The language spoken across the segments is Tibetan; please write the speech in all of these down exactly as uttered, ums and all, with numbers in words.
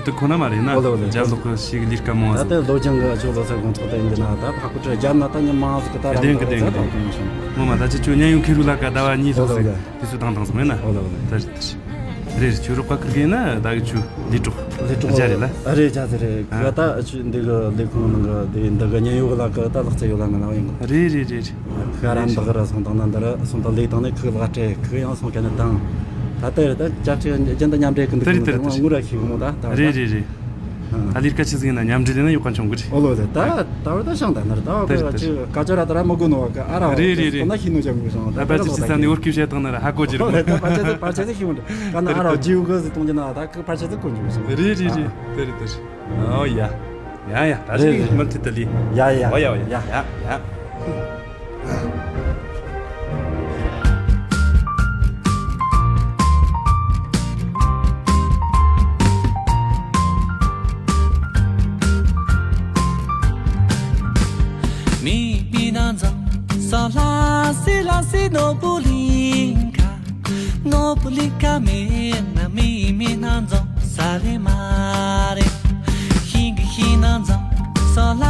དེ་ཁོ་ན་མ་རེད་ན། ཨོ་ལེ་ཨོ་ལེ། རྒྱབ་ལོག་གི་ཞིག་ལས་ཀ་མང་བ་ད་ཟིག་ལྟ་ལོ་ཅང་གི་ཆོ་ལོ་ས་གོང་ཚོགས་ད་ཡིན་གི་ན་ད་ཕ་ཁུ་ཁྲི་རྒྱབ་ན་ད་ཉི་མ་ཟིག་གི་ད་ར་བདེན་གི་བདེན་གི་བདེན་གི། ངོ་མ་ད་ཅི་ཆོ་ཉན་ཡོང་ཁེ་རུ་ལ་ཀ་ཟླ་བ་གཉིས་ལྷག་ཟིག་དུས་ཚོད་བཏང་བཏང་སོང་ཡིན་ན། ཨོ་ལེ་ཨོ་ལེ། ད་རེད་ད་རེད། རེད་རེད། ཆོ་རོགས་པ་ཁུར་གི་ཡིན་ན་ད་གི་ཆོ་ལས་གྲོགས། ལས་གྲོགས་རྒྱ་རེད་ལ། ཨ་རེད་རྒྱ་ཟེར་རེད། ཨ་གི་ད་ཆོ་འདི་གི་ལས་ཁུངས་ནང་གི་དེ་འདི་གི་ཉན་ཡོང་གི་ལ་ཀ་ད་ལག་རྩལ་ཡོད་ལ་མེད་ལ་ཡོང་གི། རེད་རེད་རེད་རེད། ཁ་ར་འདི་གི་ར་སོང་དང་ན་འདི་ར་སོང་དང་ལས་དང་ནི་ཁུ་ལག་སྤྲད་ཁུ་ཡང་སོང་ཀ་ནི་དང་། ད་ལྟ་རེད་ད་སྐྱབས་ཆེ་རྒྱན་དང་མཉམ་འབྲེལ་གི་འདུག་དེ་རེད་དེ་རེད་དེ་རེད། ངུ་ར་ཤིག་མོ་ད་ད་རེད་རེད་རེད། ད་ལས་ཀ་ཆི་ཟིག་ཡིན་ན་མཉམ་འབྲེལ་ལས་ན་ཡོད་ཀ་ཆུང་གི་རེད། ཨོ་ལོ་ལེ། ད་ད་བར་ད་ཤང་ད་ནར་ད་བར་ད་ཅི་ཀ་ཅོ་ར་ད་ར་མ་གོ་ནོ་བ་ཀ་ཨ་ར་རེད་རེད་རེད། ད་ཤི་ནོ་ཅང་གི་སོང་ད་ད་ད་ཅི་ཅི་ས་ནི་འོར་ཀི་བཤད་དང་ན་ར་ཧ་གོ་ཅི་རེད། ད་པར་ཆ་ཚེ་པར་ཆ་ཚེ་ཤི་མོ་ད་ན་ཨ་ར་ཇིའུ་གི་ཟི་གཏོང་ཅི་ན་ད་ཀི་པར་ཆ་ཚེ་གོ་ཅི་གི་སོང་། རེད་རེད་རེད། དེ་རེད་དེ་རེད། ཨོ་ཡ། ཡ་ཡ། ད་རེད་རེད། མུ་མཐུད་དུ་ལི། ཡ་ཡ་ཨོ་ཡ་ཨོ་ཡ་ཡ་ཡ་ཡ། མི་མི་ན་ཛང་སོ་ལ་སི་ལ་སི་ནོ་བུ་ལིང་ཁ། ནོ་བུ་ལིང་ཁ་མེད་ན་མི་མི་ན་ཛང་ས་ལེ་མ་རེད། ཤིང་གི་ཤིང་ན་ཛང་སོ་ལ་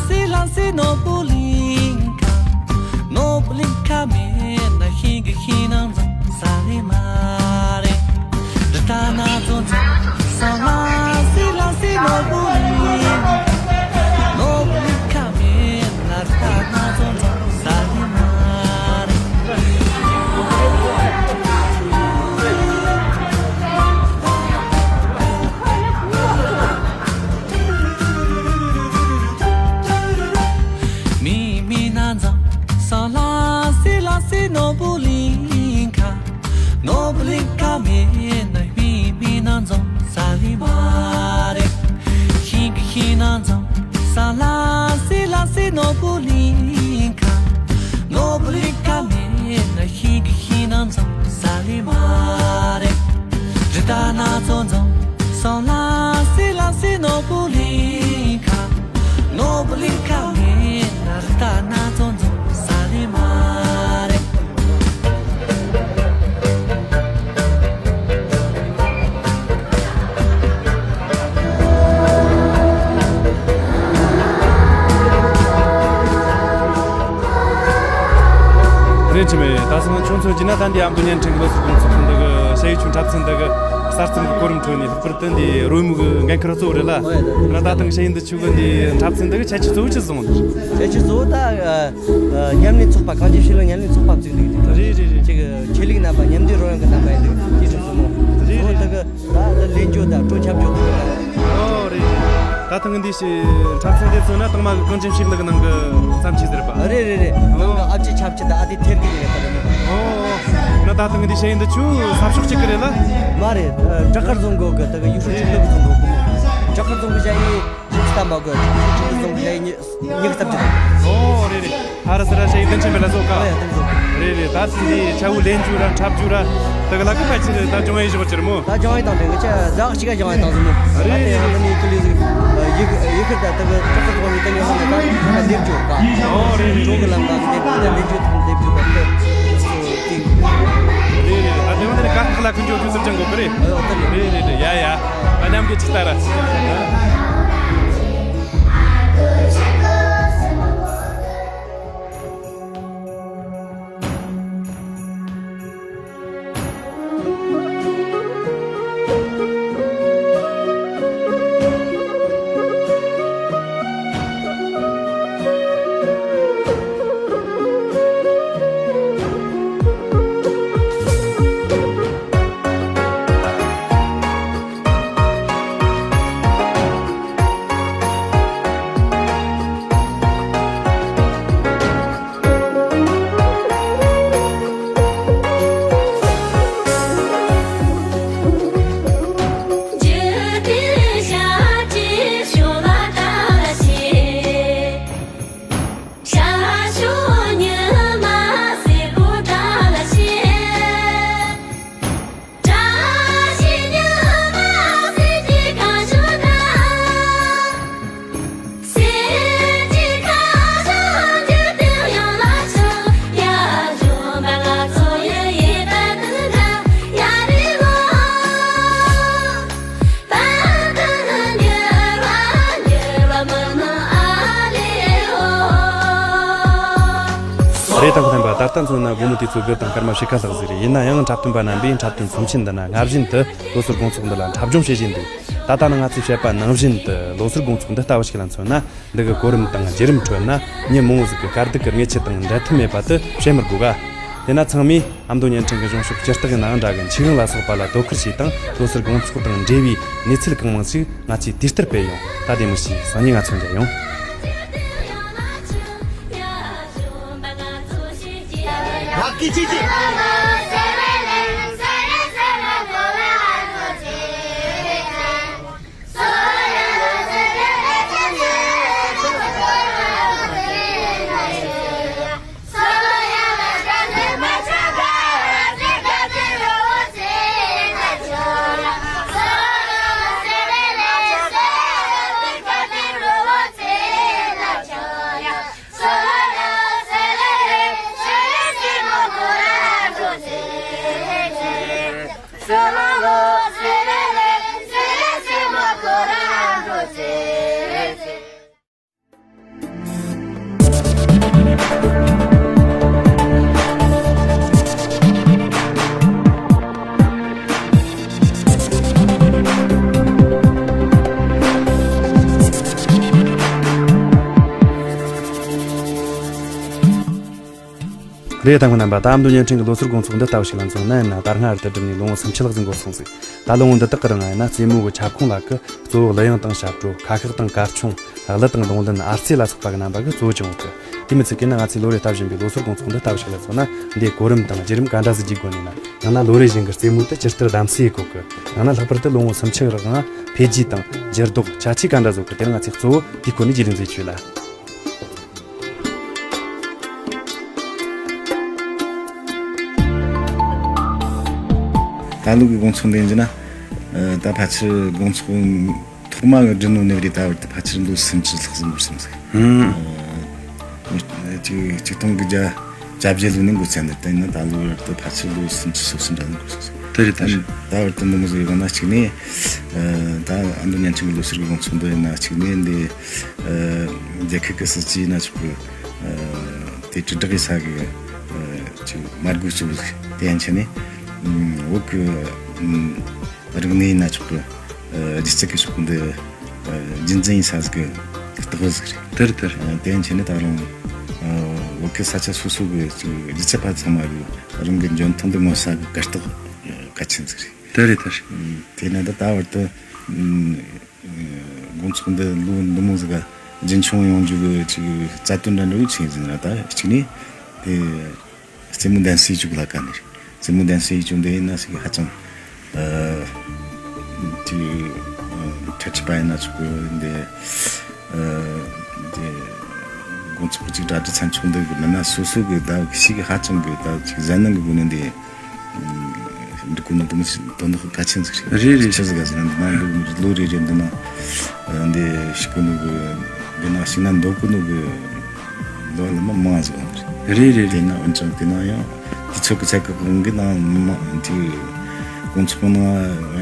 སི་ལ་སི་ནོ་བུ་ལིང་ཁ། ནོ་བུ་ལིང་ཁ་མེད་ན་ཤིང་གི་ཤིང་ན་ཛང་ས་ལེ་མ་རེད། རི་ད་ན་ཛོ་ཛོ་སོ་ལ་སི་ལ་སི་ནོ་བུ་ལིང་ཁ། ནོ་བུ་ལིང་ཁ་མེད་ན་རི་ད་ན་ཛོ་ཛོ་ས་ལེ་མ་རེད། མི་མི་ན་ཛང་སོ་ལ་སི་ལ་སི་ནོ་བུ་ལིང་ཁ། ནོ་བུ་ལིང་ཁ་མེད་ན་མི་མི་ན་ཛང་ས་ལེ་མ་རེད། ཤིང་གི་ཤིང་ན་ཛང་སོ་ལ་སི་ལ་སི་ནོ་བུ་ལིང་ཁ། ནོ་བུ་ལིང་ཁ་མེད་ན་ཤིང་གི་ཤིང་ན་ཛང་ས་ལེ་མ་རེད། རི་ད་ན་ཛོ་ཛོ་སོ་ལ་སི་ལ་སི་ནོ་བུ་ལིང་ཁ། ནོ་བུ་ལིང་ཁ་མེད་ན་རི་ད་ན་ཛོ་ཛོ་ས་ལེ་མ་རེད། རེད་ཆི་མེད། ད་སང་ཁྱོད་ཚོ་གྱིས་ན་ད་འདི་ཨ་མདོ་བརྙན་འཕྲིན་གྱི་ལོ་སུ་ཁོང་ཚོ་ཁོང་འདི་གི་ཞ་ཡི་ཆུ་འཁྲབ་ཚན་འདི་གི་གསར་རྩོམ་གྱི་གོ་རིམ་ཁྲོད་ནས་ལྷག་པར་དུ་འདི་རོལ་མོ་གི་འགན་ཁུར་གཙོ་བོ་རེད་ལ། ཨོ་ཡ་ད་ན་ད་ཐེངས་ཞ་ཡི་འདི་ཆུ་གི་འདི་འཁྲབ་ཚན་འདི་གི་ཁྱད་ཆོས་གཙོ་བོ་ཆི་བཟུང་། ཁྱད་ཆོས་གཙོ་བོ་ད་ཨ་ཨ་མཉམ་ལས་ཚོགས་པ་གངས་ཅན་ཕྱི་ལོ་མཉམ་ལས་ཚོགས་པ་བཙུགས་འདུག་དེ་རེད་རེད་རེད། ཅིག་ཆོས་ལུགས་རྣམ་པ་མཉམ་འདུས་རོལ་དབྱངས་ཀྱི་རྣམ་པ་ཡིན་འདུག་དེ་ཆོས་གཙོ་བོ། རེད་གཙོ་བོ་རེད། ད་གི་ད་ལ་ལེན་རྒྱུ་ད་སྤྲོ་ཁྱབ་རྒྱུ་དེ་རེད། ཨོ་རེད་རེད། ད་ཐེངས་འདི་ཞེས་འཁྲབ་ཚན་དེ་ཚོ་ན་དང་མ་གི་གངས་ཅན་ཕྱི་ལུགས་ནང་གི་བརྩམས་ཆོས་ཟེར་བ། རེད་རེད་རེད། ནང་གི་ཨ་ཅེ་ཆབ་ཆི་ད་ཨ་དེ་ཐེར་གི་ཡིན་ད་རེད་མོ། ཨོ། ན་ད་ཐེངས་འདི་ཞེས་ཡིན་འདི་ཆུ་ས་ཕྱོགས་གཅིག་གི་རེད་ལ། མ་རེད། བྲག་དཀར་རྫོང་གི་གི་ད་གི་ཡུལ་ཤུལ་ཆིག་ལབ་རྫོང་གི་གི་མོ། བྲག་དཀར་རྫོང་གི་ཞ་ཡི་ཆིག་ལྟ་མ་གི་ཡུལ་ཤུལ་ཆིག་ལབ་རྫོང་གི་ཞ་ཡི་ཉི་ཉི་གི་ཚབ་ཅིག་རེད། ཨོ་རེད་རེད། ཨ་ར་ས་ར་ཞ་ཡི་བསྟན་ཆེན་པའི་ལ་སོགས་ཀ། ཨ་ཡ་བསྟན་ཆེན། རེད་རེད། ད་དེ་འདི་ཆ་བོ་ལེན་རྒྱུ་ར་འཁྲབ་རྒྱུ་ར་དེ་ག་ལ་ཀི་ཕལ་ཆེར་ད་སྦྱོང་ཡས་ཞོག་ཅེར་མོ། ད་སྦྱང་ཡས་དང་དེ་གི་ཆ་ཟག་ཞིག་ག་སྦྱང་ཡས་དང་ཟིན་མོ། རེད་རེད། ད་དེ་ནི་ཀི་ལི་ཟིག་ཡིག་ཡིག་ཁུར་ད་དེ་གི་ཏོག་ཏོག་ཏོག་ནི་ད་ཉོ་ཧ་ནི་ད་ད་འདེབས་རྒྱུ་ཀ། ཨོ་རེད་རེད། གྲོང་གི་ལམ་ཀ་འདེབས་ད་འདེབས་རྒྱུ་དང་འདེབས་རྒྱུ་ད་དེ་ཏིག་རེད་རེད། ད་དེ་བ་ནི་ཀ་ཐག་ལ་ཀུན་སྤྱོད་རྒྱུ་ཟེར་ཅང་གོ་གི་རེད། ཨོ་ད་རེད། རེད་རེད་རེད། ཡ་ཡ། ད་མཉམ་གི་ཅི་ལྟ་ར། དེ་དང་ལྷན་པ། ད་ལྟ་མཚོན་ན་བུ་མོ་དེ་ཚོ་དགུ་དང་སྐར་མ་ཕྱེད་ཀ་ལྷག་ཟིག་རེད། ཡིན་ན་ཡང་འཁྲབ་སྟོན་པ་རྣམ་པས་འཁྲབ་སྟོན་ཚོམས་ཆེན་འདི་ན་སྔ་བཞིན་དུ་ལོ་སར་དགོང་ཚོགས་འདི་ལ་འཁྲབ་སྦྱོང་བྱེད་བཞིན་འདུག་ད་ལྟ་ནི་ང་ཚོས་བཤད་པ་ནང་བཞིན་དུ་ལོ་སར་དགོང་ཚོགས་འདི་ལྟ་བུ་ཞིག་ལ་མཚོན་ན། འདི་གི་གོ་རིམ་དང་བརྒྱུད་རིམ་ཁྲོད་ན་མྱི་མང་བོ་ཟིག་གི་དཀའ་སྡུག་གི་ངེས་ཆད་དང་འབྲལ་ཐབས་མེད་པ་དེ་བཤད་མི་དགོས་ག་དེ་ན་ཚང་མས་ཨ་མདོ་བརྙན་འཕྲིན་གྱི་གཞུང་ཕྱོགས་ཇུས་གཏོགས་ཀྱི་ནང་འདྲ་གི་འཆི་གང་ལ་སོགས་པ་ལ་དོ་ཁུར་བྱས་དང་། ལོ་སར་དགོང་ཚོགས་དང་འབྲེལ་བའི་གནས་ཚུལ་གང་མང་ཞིག་ང་ཚོས་དུས་ལྟར་སྤེལ་ཡོང་། ད་བདེ་མོ་བྱོས། སང་ཉིན་ང་ཚོ་མཇལ་ཡོང་། རེད། ད་ཁོ་རྣམ་པ། ད་ཨ་མདོ་བརྙན་འཕྲིན་གྱི་ལོ་སར་དགོང་ཚོགས་འདི་ལྟ་བུ་ཞིག་ལ་མཚོན་ན་ཡིན་ན། ད་སྔར་དུ་བསྒྲུབས་ནས་ལོ་ངོ་སུམ་ཅུ་ལྷག་ཙམ་འགོར་སོང་ཟིག་ད་ལོ་ངོ་འདི་དག་གི་རིང་ཡིན་ན་རྩེད་མོ་གི་ཁྱབ་ཁོངས་ལ་གི་གཙོ་བོ་གླུ་དབྱངས་དང་ཞབས་བྲོ། ཁ་ཤགས་དང་གར་ཆུང་། གླུ་དང་རྡུང་ལེན། ཨར་རྩེད་ལ་སོགས་པ་གི་རྣམ་པ་གི་གཙོ་བོ་ཅིག་ཡོང་གི་དེ་མི་ཚད་ཀྱི་ན་ང་ཚོས་ལོ་རེ་ལྟ་བཞིན་པའི་ལོ་སར་དགོང་ཚོགས་འདི་ལྟ་བུ་ཞིག་ལ་མཚོན་ན། འདིའི་གོ་རིམ་དང་བརྒྱུད་རིམ་ག་འདྲ་ཟིག་བརྒྱུད་དགོས་ནས་ན། ཡང་ན་ལོ་རེ་བཞིན་གྱི་རྩེད་མོ་དེ་ཇི་ལྟར་གདམ་གསེས་ཡེད་གོ་གི་ཡང་ན་ལྷག་པར་དུ་ལོ་ངོ་སུམ་ཅུ་རིང་འཕེལ་རྒྱས་དང་འགྱུར་ལྡོག་ཁྱད་ཆོས་ག་འདྲ་བཟོ་གི་དེར་ང་ཚོས་གཙོ་བོ་དེའི་སྐོར་ནས་བརྒྱུད་རིམ་ཟིག་བྱོས་ལ། ད་ལོ་གི་དགོང་ཚོགས་འདི་ཡིན་ན། ཨ། ད་ཕལ་ཆེར་དགོང་ཚོགས་ཐོག་མ་གི་སྒྲིག་ནོ་ནས་རེད། ད་བར་དུ་ཕལ་ཆེར་ལོ་སུམ་ཅུ་ལྷག་ཙམ་འགོར་སོང་ཟིག་ཨ། ཨ། གཅིག་གཅིག་སྟོང་དགུ་བརྒྱ་གྱ་བརྒྱད་ལོ་ནས་འགོ་བརྩམས་ནས་བལྟས་ན་ད་ལོ་བར་དུ་ཕལ་ཆེར་ལོ་སུམ་ཅུ་སོ་གསུམ་འདྲ་ནས་འགོར་སོང་ཟིག་དེ་རེད། དེ་རེད། ད་བར་དུ་འདི་མོ་ཟིག་ཡོང་ན་གཅིག་ནས། ཨ། ད་ཨ་མདོ་བརྙན་འཕྲིན་གྱི་ལོ་སར་གྱི་དགོང་ཚོགས་འདི་ཡིན་ན་གཅིག་ནས་འདི། ཨ། རྒྱལ་ཁབ་ཀྱི་སྲིད་ཇུས་ཡིན་ན་ཆོག་གི་ཨ། དེ་དྲིལ་བསྒྲགས་ཡེད་ས་གི་ཨ། ཅིག་མ་དགོས་ཚུལ་དེ་ཡན་ཆད་ནས། ཨ། བོད་ཀྱི་ཨ། རིག་གནས་ཡིན་ན་ཆོག་གི་ཨ། སྒྱུ་རྩལ་གྱི་ཕྱོགས་འདི་ཨ། རྒྱུན་འཛིན་ཡེད་ས་ཟིག་གི་རྟགས་ཟིག་རེད། དེ་རེད། དེ་རེད། ཨ། དེ་ཡན་ཆད་ནས་ད་རུང་ཨ། བོད་ཀྱི་ས་ཆ་སོ་སོ་གི་ཅིག་སྒྱུ་རྩལ་པ་ཚང་མ་གི་རང་གི་འཇོན་ཐང་འདི་མངོན་ས་གི་གར་སྟེགས་གལ་ཆེན་ཟིག་རེད། དེ་རེད། དེ་རེད། ཨ། དེ་ན་ད་ད་བར་དུ་ཨ། དགོང་ཚོགས་འདི་ལོ་འདི་མོ་ཟིག་ག་རྒྱུན་འཁྱོངས་ཡོང་རྒྱུ་གི་ཅིག་རྩ་དོན་འདྲ་འདྲ་བོ་ཆེ་ཟིག་ན། ད་གཅིག་ནས་དེ་རྩེད་མོ་གདན་སའི་ཅུག་ལ་ཀ་ནས་རེད། རྩེད་མོ་གདན་སའི་ཅུག་འདི་ཡིན་ན་ཞིག་ཧ་ཅང་ཨ། ཅིག་ཨ། འཕྲུལ་ཆས་པ་ཡིན་ན་ཆོག་གི་འདི་ཨ། འདི་དགོང་ཚོགས་ཅིག་གྲ་སྒྲིག་ཚན་ཆུང་འདི་གི་མི་སྣ་སོ་སོ་གི་ད་ཞིག་ཧ་ཅང་གི་ད་ཅིག་གཟབ་ནན་གི་སྒོ་ནས་འདི། འདི་ཀུན་ནི་དུ་མི་ཞིག་དོན་དག་གལ་ཆེན་ཟིག་རེད། རེད་རེད། ཆི་ཟིག་ག་ཟེར་ན་འདི་ན་ལོ་ལོ་རེ་རེ་འདི་ན་འདི་ཞིག་ཀུན་ནི་གི་འདི་ན་ཞིག་ན་འདོད་ཀུན་ནི་གི་འདོད་ལ་མ་མང་ཟིག་རེད། རེད་རེད། དེ་ན་འོན་ཀྱང་དེ་ན་ཡང་དུས་ཚོད་ཀྱི་ཚད་ཀྱི་གོང་གི་ན་མ་དེ་དགོང་ཚོགས་ན་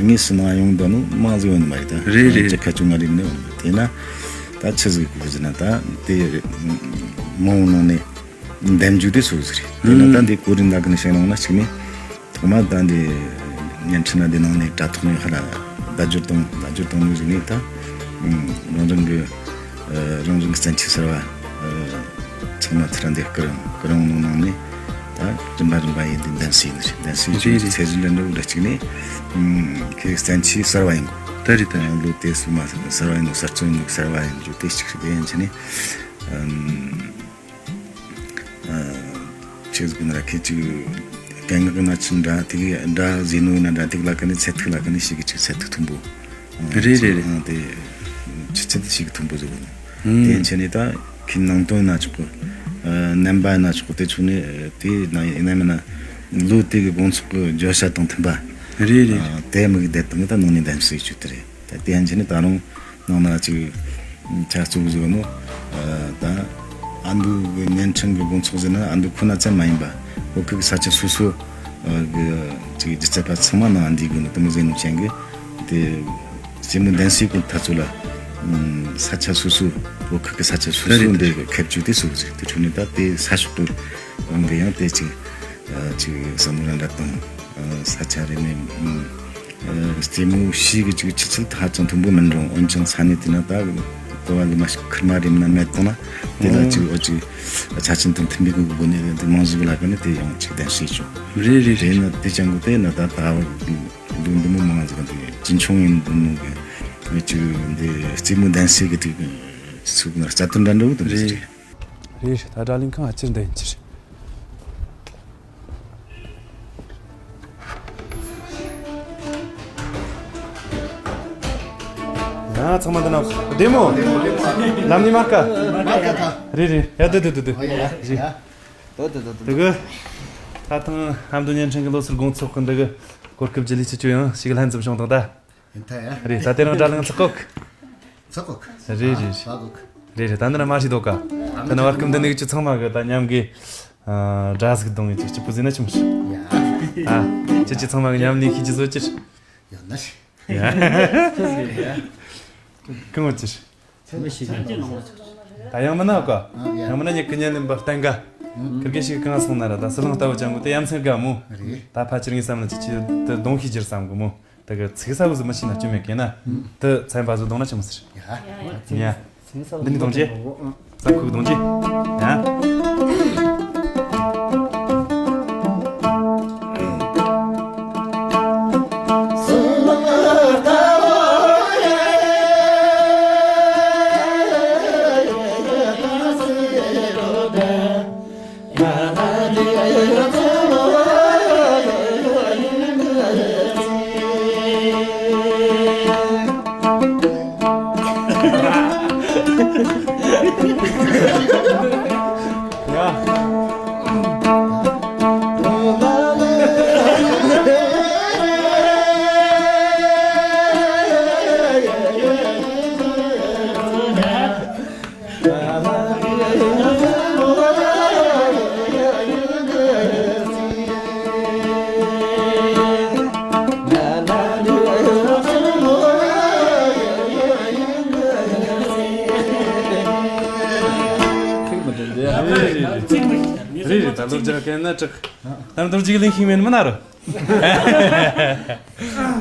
དངོས་སུ་ན་ཡོང་འདོད་ནི་མང་ཟིག་ཡོད་ནི་མ་རེད། ད་རེད་རེད། ཁ་ཆུང་ང་རེད་ནི་དེ་ན་ད་ཆི་ཟིག་གི་ཟེར་ན་ད་དེ་མང་བོ་ནང་ནས། འདེམས་རྒྱུ་དེ་སུ་ཟིག་རེད། དེ་ན་ད་འདི་གོ་རིམ་ལ་ཀུན་ནས་བཤད་ནང་ན་གཅིག་ནས་ཐོག་མ་ད་འདི་བརྙན་འཕྲིན་ན་འདི་ནང་ནས་དྲ་ཐོག་ནས་ཧ་ལ་བརྡ་སྦྱོར་དང་བརྡ་སྦྱོར་དང་ནི་ཟིག་ནས་ད་རང་རང་གི་རང་རང་གི་བཙན་ཆས་གསར་བ་ཚང་མ་ཚུར་འདི་སྐུ་རིང་སྐུ་རིང་ནང་ནང་ནས་ད་རིམ་པ་རིམ་པ་ཡིན་འདི་འདེམས་སྲིད་ནི་རེད། འདེམས་སྲིད་ཅིག་ཚད་གཞི་འདྲ་འདྲ་བོ་འདྲ་གཅིག་ནས་ཁོའི་བཙན་ཆས་གསར་བ་ཡིན་དགོས། ད་རེད། ད་ལོ་དེ་སུ་མ་གསར་བ་ཡིན་ནོ་གསར་བཙོང་ཡིན་ནོ་གསར་བ་ཡིན་རྒྱུ་དེ་གཅིག་རེད། དེ་ཡན་ཆད་ནས། ཨ། ཆི་ཟིག་ན་ར་ཁྱེད་ཅིག་སྐད་ངག་གི་ན་ཆི་འདྲ་དེ་གི་འདྲ་ཟེར་ནོ་ཡིན་ན་འདྲ་དེ་གི་ལ་ཀ་ནས་ཚད་ཐིག་ལ་ཀ་ནས་ཞིག་གི་ཅིག་ཚད་ཐིག་མཐོན་པོ། རེད་རེད་རེད། ཨ། དེ་ཆི་ཆི་དེ་ཞིག་གི་མཐོན་པོ་ཟེར་གོ་ནོ། ཨང་། དེ་ཡན་ཆད་ནས་ད་ཁྱེད་ནང་དོན་ན་ཆོག་གི་ཨ། རྣམ་པ་ན་ཆོག་གི་དེ་ཆུ་ནས་དེ་ན་ཡིན་ན་མིན་ན་ལོ་དེ་གི་དགོང་ཚོགས་གི་བརྗོད་བྱ་དང་མཐུན་པ། རེད་རེད། ཨ། དེ་མི་གི་བསྡད་དང་ད་ནང་ནས་འདེམས་སྲིད་ཅུ་དེ་རེད། ད་དེ་ཡན་ཆད་ནས་ད་རུང་། ནང་ན་ཅིག་ཆ་གཙོ་བོ་ཟིག་ནོ། ཨ། ད་ཨ་མདོ་གི་བརྙན་འཕྲིན་གི་དགོང་ཚོགས་ཟེར་ན་ཨ་མདོ་ཁོ་ན་ཙམ་མ་ཡིན་པ་བོད་ཁུལ་གི་ས་ཆ་སོ་སོ་གི་ཅིག་སྒྱུ་རྩལ་པ་ཚང་མ་ནང་འདི་གི་ནི་དུ་མི་ཟེར་ནོ་ཅན་གི་དེ་རྩེད་མོ་འདེམས་སའི་གི་འཐབ་རྩོད་ལ་ས་ཆ་སོ་སོ་བོད་ཁུལ་གི་ས་ཆ་སོ་སོ་འདི་གི་ཁྱབ་རྒྱུ་དེ་སུ་ཟིག་དེ་འཕྲོ་ནས་ད་དེ་ས་ཕྱོགས་དུ། འོན་ཀྱང་དེ་ཅིག་ཨ་ཅིག་བསམ་བློ་འདྲ་དང་ཨ་ས་ཆ་རེ་ནས་ཨ་རྩེད་མོ་ཞིག་གི་ཅིག་ཆུ་ཚད་ཧ་ཅང་མཐོན་པོ་མིན་རུང་འོན་ཀྱང་ས་གནས་དེ་ན་ད་གོ་བ་ལས་མ་ཤི་ཁུར་མ་རེ་མིན་ན་མེད་དང་ན་དེ་ལ་ཨོ་ཅིག་ཨོ་ཅིག་ཆ་རྐྱེན་དང་མཐུན་པའི་སྒོ་ནས་དེ་མང་ཞིག་ལ་ག་ནས་དེ་ཡང་ཅིག་གདན་ཞུས་བྱུང་། རེད་རེད་དེ་རེད། ན་དེ་ཅང་གོ་དེ་ན་ད་ད་ལུང་འདི་མོ་མང་ཞིག་གི་དེ་རྒྱུན་འཁྱོངས་ཡིན་འདི་མོ་གི་ཅིག་འདི་རྩེད་མོ་གདན་ཞུས་གི་དེ་ཚུགས་ན་རྩ་དོན་འདྲ་འདྲ་བོ་དང་རེད། རེད་རེད། ད་སྒྲ་གླིང་ཁང་ཨ་ཅིར་འདི་ཡིན་ཅིར། ཡ་ཚང་མ་འདི་ན་བདེ་མོ། ལམ་ནི་མར་ཀ། རེད་རེད། ཡ་དུ་དུ་དུ་དུ། རེད། དུ་དུ་དུ་དུ། ད་ཐང་ཧམ་དུ་བརྙན་འཕྲིན་གྱི་ལོ་སར་དགོང་ཚོགས་ཀྱི་འདི་གི་གོ་སྐབས་ཀྱི་ལས་བྱེད་ཅུ་ཡང་ཞིག་ལྷན་འཛོམས་བྱུང་དང་ད། ཡིན་ད་ཡ། རེད། ད་དེ་རིང་སྒྲ་གླིང་ཚགས་ཁོག་ཚགས་ཁོག་རེད་རེད་རེད། ད་གོ་གི། རེད་རེད། ད་འདི་ན་མ་ཤི་དོ་ཀ་ད་ན་བར་སྐུམ་འདི་ནི་ཅི་ཚང་མ་གི་ད་མཉམ་གི་ཨ་སྒྲ་ཟིག་གདོང་ངི་ཅིག་ཅི་པུ་ཟིན་ན་ཆུམ་ཤི། ཡ། ཨ་ཅི་ཅི་ཚང་མ་གི་མཉམ་ལས་ཤི་ཅི་བཟོ་ཅི། ཡ་ན་ཤི། ཡ། གང་འོ་ཅི། ཚང་མ་ཤི་ཅི། ད་ཡང་མིན་ན་ཀ་ཨ་ཡ། ཡང་མིན་ན་ཉི་གི་ཉན་ལིན་པ་བརྟན་ག་ཁིར་གེ་ཞིག་གང་སོང་ན་ར་ད་སི་ལང་ལྟ་བུ་ཅང་གོ་དེ་ཡ་མཚན་ག་མོ། རེད། ད་ཕ་ཆེར་ངི་བསམ་ན་ཅི་ཅི་དེ་གདོང་ཤི་ཅིར་བསམ་གོ་མོ། ད་གི་ཚིག་ས་བུ་ཟི་མི་ཤི་ན་ཅུ་མེད་གེ་ན། དེ་ཚན་པ་ཟི་གདོང་ན་ཆི་མི་ཟེར། ཡ། ཡ། འདི་ནི་གདོང་ཅི། ས་ཁུག་གདོང་ཅི། ཡ། རེད་རེད། ད་ལོ་རྒྱག་མཁན་ན་དྲག་ད་ལོ་རྒྱག་ལིང་ཤིང་མེད་མིན་ན་རོ།